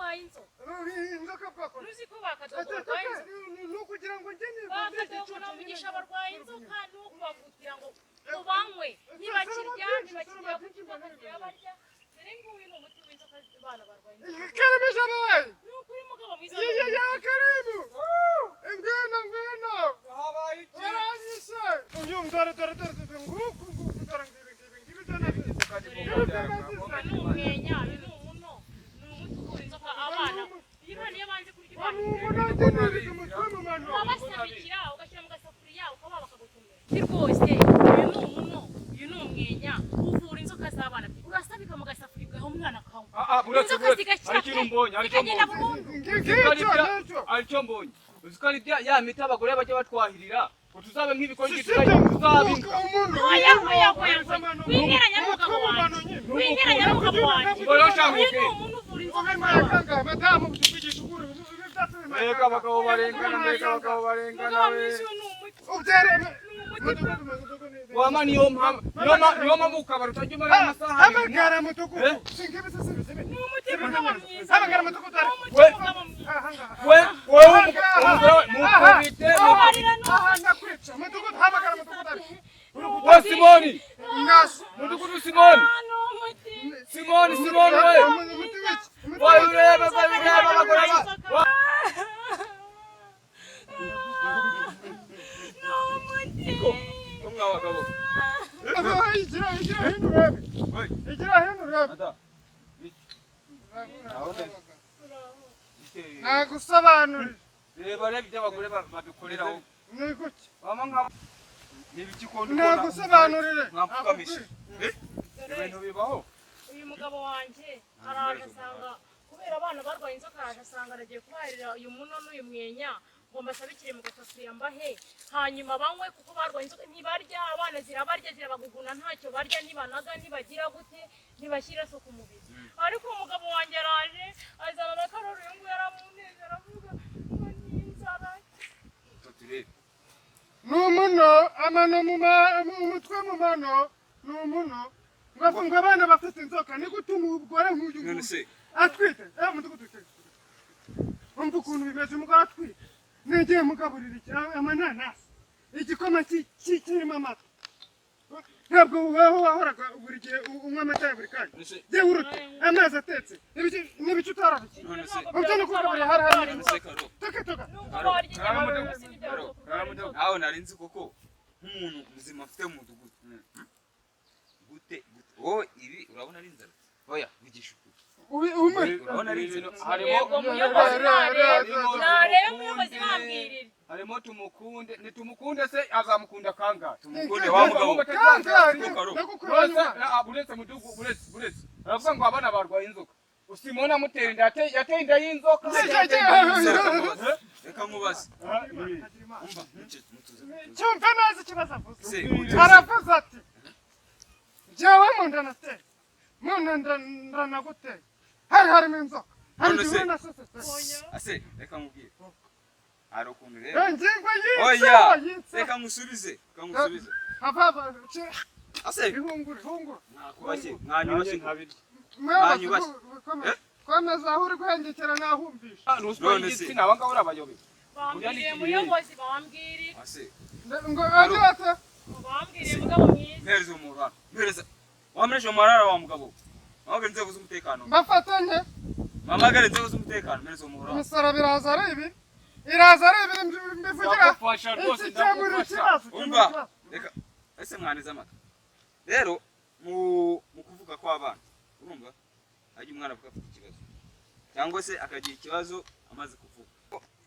Barwaye inzoka. Inzoka bwoko? Ntuzi ko bakadogo barwaye inzoka? Ni ukugira ngo njye Bakadogo na Mugisha barwaye inzoka, ni ukubavutira ngo ubanywe. Ntibakirya, ntibakirya kuko inzoka zirabarya. Dore nguyu ni umuti w'inzoka, abana barwaye inzoka. Karibu jana we. Ni ukuri, mugabo mwiza. Ye ye, karibu, ngwino, ngwino. Habaye iki? Waranyishe uyu. Dore, dore, dore, dore, nguku, nguku, dore ngibi, ngibi, ngibi, dore. Uyu ni umwenya, uyu ni umuno, ni umuti uvura inzoka abana. Iyo umwana, iyo banze kurya ibana, urabasabikira ugashyira mu gasafuriya, ukaba bakagutumira. Si rwose, uyu ni umuno, uyu ni umwenya uvura inzoka z'abana. Urasabika mu gasafuriya, ugaha umwana akanywa. Ah, ah, buretse, Inzoka buretse. zigakira Hari ikintu pe, mbonye, hari icyo zikagenda mbonye. burundu. Hari icyo mbonye. Uzi ko ari bya ya miti abagore bajya batwahirira ngo tuzabe nk'ibikonji, tuzabe imbwa. Oya, oya, oya, winteranya n'umugabo wanjye, winteranya n'umugabo wanjye. Ngo rero shaka Uyu ni nkubwire. umuntu uvura inzoka z'abana. Mbega abagabo barengana, mbega abagabo barengana Mugabo we. mwiza, uyu ni umuti, ni umuti pe. Wama niyo mpamvu, niyo mpamvu ukabara utajya umara amasaha 2. Hamagara mutukutu. Eh? Ni umuti, mugabo mwiza. Hamagara mutukutu. Ni umuti, We- mugabo mwiza. We, wowe umugore we, mukubite, mukubite. Abarira ni Ndakwica mutukutu, hamagara mutukutu. We Simoni, Ngas. mudugudu Simoni, ni umuti. Simoni, Simoni we. Umuti wiki? Wowe urebe, wowe urebe abagore ba Ni umuti. Ko mwa bagabo. Igira, igira hino urebe. We. Igira hino urebe. Ada. Nagusobanurira. Reba, reba ibyo abagore badukoreraho. Ni gutya. Wama nka ni ibiki ko ndi kubona? Nagusobanurire. Mwapfukamishe. Eh? Ibintu bibaho. Uyu mugabo wanjye araje asanga kubera abana barwaye inzoka, araje asanga aragiye kubaharira uyu muno n'uyu mwenya ngo mbasabikire mu gasafuriya mbahe, hanyuma banywe, kuko barwaye inzoka, ntibarya. Abana zirabarya, zirabaguguna, ntacyo barya, ntibanaga, ntibagira gute, ntibashyira so ku mubiri. Ariko umugabo wanjye araje azana na Karori, uyu nguyu aramuneza, aravuga ngo ni inzara. Turebe. Ni umuno, amano mu mutwe, mu mano ni umuno. Ngo abana bafite inzoka, ni gute umugore nk'uyu None nguyu se atwite? Eh, mudugudu, umva ukuntu bimeze. Umugore atwite, ngiye mugaburira iki? Amananasi, igikoma kirimo amata. Ntabwo wowe wahoraga buri gihe unywa amata ya buri kanya? None se Yewe, urute amazi atetse n'ibiki utarabikiye. None se Ubyo ni ukugaburira hari hari. None se Karo? Toka, toka. Nubwo barya inyama buri munsi, ntibyabuza kurwara inzoka. Nawe nari nzi koko nk'umuntu muzima mfite mu mudugudu. Gute, gute wowe ibi urabona ari inzara? Oya, vugisha ukuri. Umwe. Urabona ari inzara? Harimo Yego muyobozi, narebe, narebe muyobozi, bambwirire. Harimo tumukunde, nitumukunde se azamukunda kangahe? Tumukunde wa mugabo. Kangahe? Karo. Ndagukura nyuma. Uretse mudugu, uretse, uretse aravuga ngo abana barwaye inzoka. Usimona amutera inda, yateye inda y'inzoka. Reka nkubaze, reka nkubaze. Umva, mutuze, mutuze. Cyumve neza ikibazo avuze. Se mutuze. Aravuze ati: "Jyewe mu nda nateye, mu nda ndanaguteye, hari harimo inzoka, hari None se- igihuru nasesetse." Ase reka nkubwire, hari ukuntu rero Ingingo yitse. Oya. Yitse. Reka nkusubize, reka nkusubize. Ava Ase ihungure, ihungure. Mwakubashye, mwanyubashye. Mwebase. Mwanyubashye. Komeza aho uri guhengekera, nahumvisha. Ruswa None se- y'igitsina, aba ngaba urabayobewe. Bambwiriye muyobozi, bambwirire. Ase Ngo agira ate? Bambwiriye, mugabo mwiza. Mpereza umuntu hano, mpereza wamreshe umarara wa mugabo. Mpamagare inzego z'umutekano. Mbafatanye. Mpamagare inzego z'umutekano, mpereza umuntu hano. Imisaraba iraza ari ibiri, iraza ari ibiri, mbivugira. Ndagufasha rwose. Iki cyemura Ndagufasha. ikibazo, cyemura Umva. ikibazo. Reka ese mwaneze amatwi rero. Mu kuvuga kw'abana, urumva hajya umwana avuga afite ikibazo cyangwa se akagira ikibazo amaze kuvuga.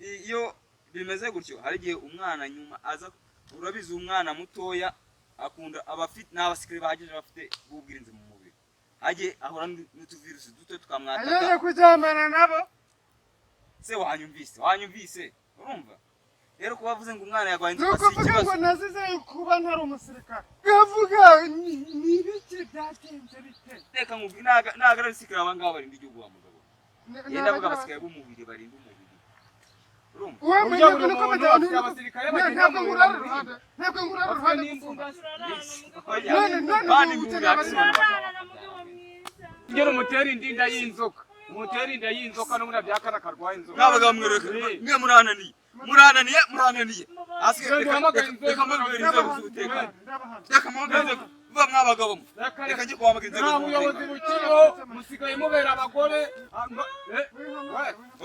Iyo bimeze gutyo, hari igihe umwana nyuma aza, urabizi umwana mutoya akunda abafite n'abasikiri bahagije bafite ubwirinzi mu mubiri, hajye ahura n'utuvirusi duto tukamwataka. Ageze kuryamana nabo. Se wanyumvise, wanyumvise? Urumva rero, kuba avuze ngo umwana yarwaye Ni inzoka si ukuvuga ngo ikibazo. nazize kuba ntari umusirikare, ngavuga ni ibiki, byagenze bite? Reka nkubwire, ntago ari abasikiri aba ngaba barinda igihugu wa mugabo. Yenda avuga abasirikare b'umubiri barinda umubiri, urumva? Uwe Burya mwenyewe buri niko muntu bajya afite abasirikare bagenda ntabwo mu ngurara bintu. iruhande, ntabwo ngurara Bafite iruhande. n'imbunda. Turarana, mugabo. Oya, None kandi ubu imbunda ukeneye yakisibona. Turarana na mugabo mwiza. Ugera umutera indinda y'inzoka. Mutera inda y'inzoka n'ubundi byakana karwaye inzoka. Mwabagabo mwereka mwe murananiye. Murananiye, murananiye. Asigaye Genda uhamagare inzego. reka mpamagare inzego z'umutekano. Ndabahamagara. Reka mpamagare inzego. Vuba mwabagabo mwe. Reka njye guhamagara inzego Nta buyobozi z'umutekano. bukiriho, musigaye mubera abagore.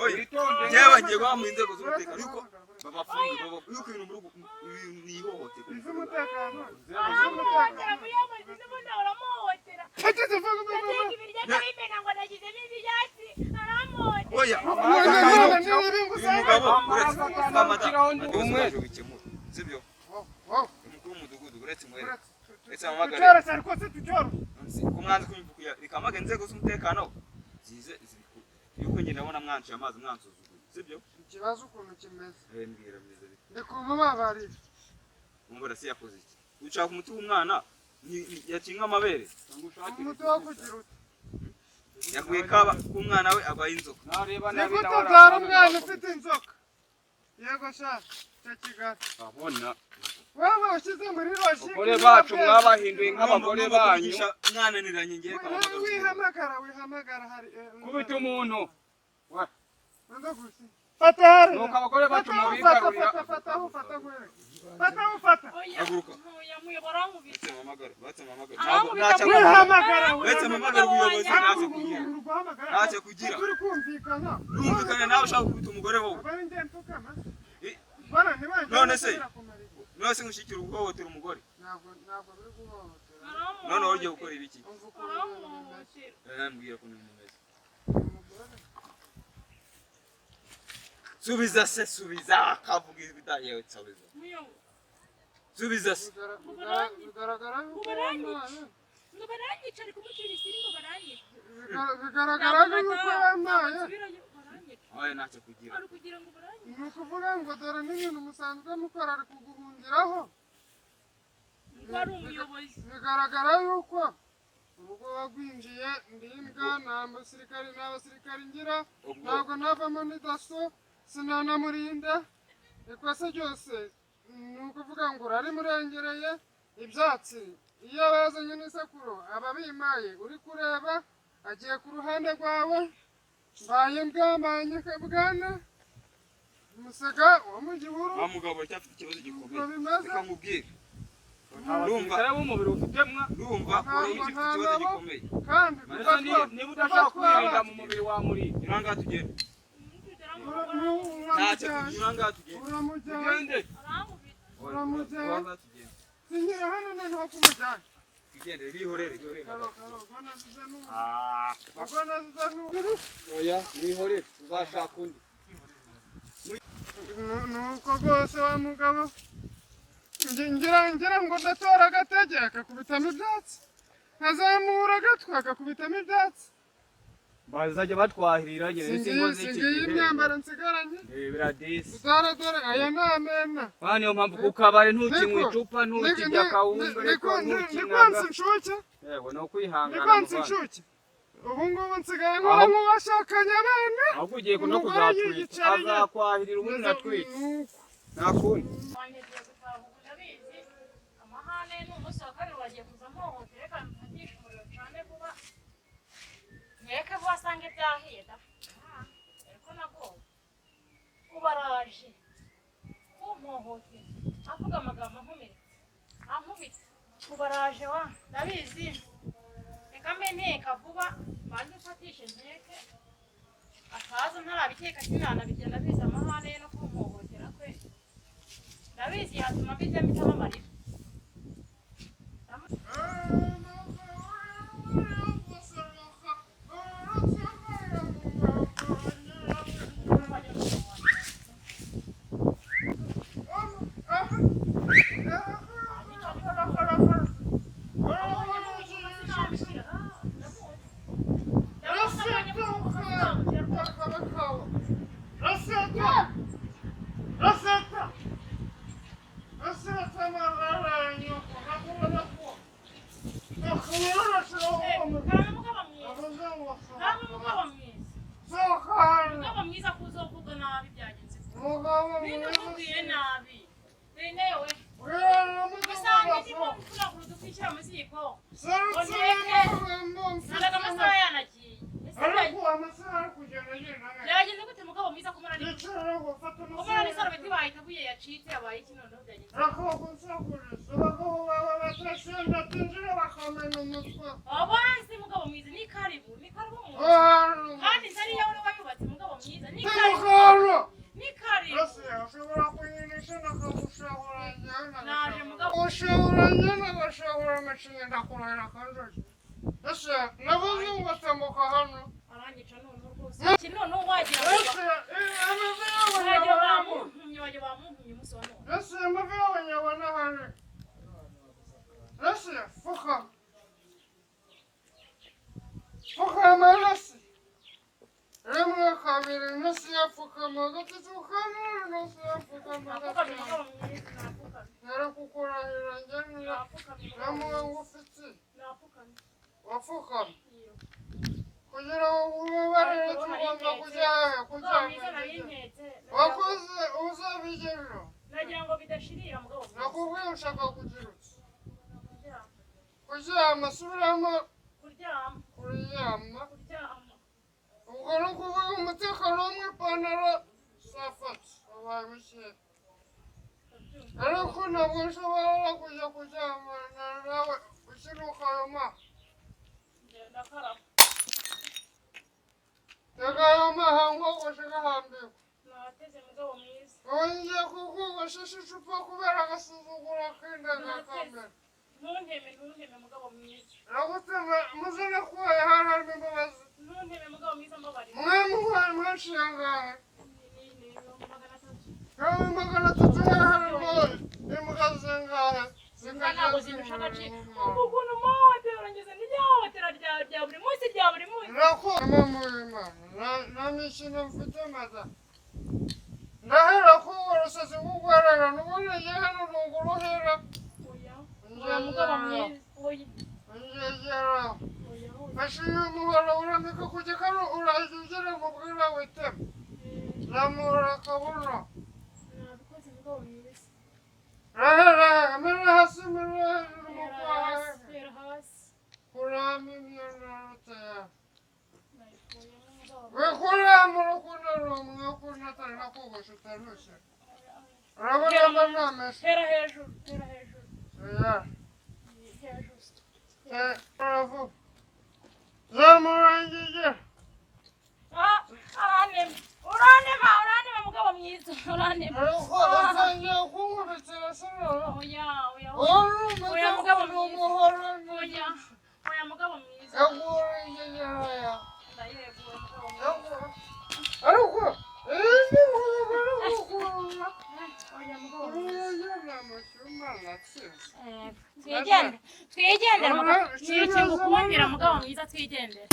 Oya. Witonde. Njyewe ngiye guhamagara inzego z'umutekano yuko babafunge yuko ibintu muri ni ihohoterwa. Iz'umutekano. Aramuhohotera muyobozi, ubundi aramuhohotera. Ugeze vuba vuba vuba. Yateka ibiryo akabimena ngo nashyizemo ibyatsi, aramuhohotera. Oya. None niba Uyu ingusanga. mugabo uretse Amaraso umwe bikemura. Sibyo? Umukuru w'umudugudu uretse muhere. Uretse amamagare. Tucyoroshye ariko se tucyoroshye. Ko mwanze kubivuga reka mpamagare inzego z'umutekano zize zibikure. Yuko njye ndabona mwanciye amazi mwansuzuguye. Sibyo? Ikibazo ukuntu kimeze. Eh mbwira bimeze bite? Ndi kumubabarira. Umugore se yakoze iki? Ushaka umuti w'umwana yakinga amabere. Umuti wo kugira uti. Yaguye kaba k'umwana we abaye inzoka. Nareba Ni nabi gute nawe ubyara umwana ufite inzoka? Yego sha, cyo Kigali. Abona. Wowe ushyize muri logique. Abagore bacu mwabahinduye nk'abagore banyu. Mwananiranye ngiye Wewe wihamagara, wihamagara hari. Kubita umuntu. Ndagusi. Fata hari. Nuko abagore bacu Fata, mubigarurira. fata, fata, aho ufata nkwereke. Fata aho ufata. Oya, Haguruka. oya, muyobora arankubita. Uretse mpamagare, uretse mpamagare. Arankubita, Ntacyo Wihamagara. Uretse mpamagare ubuyobozi ntacyo kugira. Guhamagara. Ntacyo kugira. Turi kumvikana. Urumvikana nawe ushaka gukubita umugore wowe. Abari njye ntukama. Eh, Bana ntibanje. None se? None se ngushyikira uhohotera umugore. Ntabwo ntabwo biri guhohotera. None wowe ugiye gukora ibiki? Umva ukuntu ibintu bimeze. Aramuhohotera. Eh mbwira ukuntu bimeze. Umugore. Subiza se subiza akavuga ibidayewe subiza. Muyobo- Subiza se. Bigaragara yuko Ubarangiye. wamaye. Ngo baranyica, ari kumutera isiri ngo baranyica. Bigaragara yuko wamaye. Nsubirayo, baranyica. Oya ntacyo kugira. Ari kugira ngo baranyice. Ni ukuvuga ngo dore n'ibintu musanzwe mukora ari kuguhungiraho. Ngo ari umuyobozi. Bigaragara yuko urugo wagwinjiye ndi imbwa nta musirikari nta basirikari ngira Ubwo ntabwo navamo ni daso sinanamurinda ikosa ryose ni ukuvuga ngo urarimurengereye ibyatsi iyo abazanye n'isekuru aba abimaye uri kureba agiye ku ruhande rwawe mbaye imbwa mbaye bwana umusega wo mu gihuru wa mugabo aracyafite ikibazo gikomeye. uko bimeze Reka nkubwire. Abasirikare b'umubiri ufite mwa. Ndumva ufite ikibazo gikomeye. kandi Mbese niba udashaka kwirinda mu mubiri wa murinda. Nyura ngaha tugende. Ntacyo kugira ngaha tugende. uramujyana Tugende. Arankubita. Uramujyana. Nyura ngaha tugende. sinyira hano noneho kumujyana Tugende bihorere bihorere. Karo, karo, ubwo nazize n'ubu. Ah. Ubwo nazize n'ubu. Oya, mwihorere uzashaka undi. Nuko rwose wa mugabo ngira ngo ndatora agatege akakubitamo ibyatsi nkazamura agatwe akakubitamo ibyatsi Bazajya batwahirira nyine singiye singiye imyambaro nsigaranye Biradisi. dore dore aya ni amena Wa niyo mpamvu ku kabari ntukinywa Niko. icupa ntukirya akawunga ariko ni ntukinywa. konsa inshuke Yego ni ni ukwihangana. konsa muvandi. inshuke ubu ngubu nsigaye nkora nk'uwashakanye abana Ahubwo ugiye no Umugore kuzatwita. yiyicariye. Azakwahirira ubundi natwite. Nuko. Nta kundi. Wanjye ngiye gutaha ubu ndabizi. Amahane ni umunsi wa kabiri wagiye kuza mpohotera, reka mfatishe umuriro ncane vuba. Nkeke vuba asange byahiye da. Ariko nagowe. Ubu araje kumpohotera avuga amagambo ankomeretsa ankubita. Ubu araje wa ndabizi. Reka mbe nteka vuba mbanze mfatishe nteke ataza ntarabiteka sinanabirya ndabizi amahane ye no kumpohotera kwe. Ndabizi yatuma mbijya mpitamo amarira. Mugabo mwiza ko uzovuga nabi byagenze ninde ukubwiye nabi benewe usanga ndimo mfunagura udukwishyira mu ziko naraga amasaha yanagiye. Ese Pfukama gatatu kane pfukama Napfukamye gatatu. mugabo mwiza, napfukamye. Narakukurahira njye Napfukamye nta mugabo muhango mwiza. ufite. Napfukamye. Wapfukamye. Iyo. Kugira ngo ubabarire Ariko nari tugomba ntetse. kujya Mugabo mwiza nari kuryama. ntetse. Wakoze uzabigejeho. Nagira ngo bidashirira mugabo mwiza. Nakubwiye ushaka kugira uti. Kuryama. Kuryama subiramo Kuryama. kuryama. Kuryama. Ubwo ni ukuvuga umutekano wo mu ipantaro safati wabaye mukeya. Ndabyumva. Ariko ntabwo nshobora kujya kuryamana nawe ukinuka ayo maha. Njye ndakaraba. Tega ayo maha nkogoshe gahambirwa. Nateze mugabo mwiza. Wongeye kukogoshesha icupa kubera agasuzuguro k'indangakamere. Ntunteme, ntunteme mugabo mwiza. Nagutema muzana kubaye hari harimo imbabazi. Ntunteme mugabo mwiza mbabarira. Mwe muhaye mwaciye angahe? Ni 300. Kandi 300 hari harimo imbwa zingahe? Imbwa ntabwo zindusha agaciro. Ubu ukuntu muhohotera ngeze n'ihohotera rya buri munsi rya buri munsi. Nakoma mu Imana nta mikino mfite mada. Ndahera ko urusasi rw'ugwarara n'ubundi njye hano nunguruhera. Oya. Oya mugabo mwiza. Oya. Ngegera. Oya. Oya. Fashe uyu muhoro uramika ku gikaru urahita ugera mu bwira witema. Zamura akabuno. Nabikoze mugabo mwiza. Rahera, mera hasi, mera hejuru mu Hera kwaha. hasi, hera hasi. Kurama imyenda rutaya. Nayikuyemo mugabo. Wikurama urukundo rumwe ukunda atari nakogosha utarushye. Urabona mba nameshe. Hera hejuru, hera hejuru. Oya. Hejuru. Eh, uravuga. Zamura ngigera. Ah, uranema. Uranema, uranema mugabo mwiza. Uranema. Ariko utangiye kunkubitira sinoro. Oya, oya, oya. Uri Oya, mugabo umutekano mwiza. umuhoro Oya. Oya mugabo mwiza. Egura ingegera ya. Ndayegura mugabo mwiza. Egura. Ariko iyi ni nkubwo gukurura. Oya mugabo mwiza. Urugera mu cyumba natsinze. Twigendere, twigendere mugabo. Ni iki ngukundira mugabo mwiza twigendere.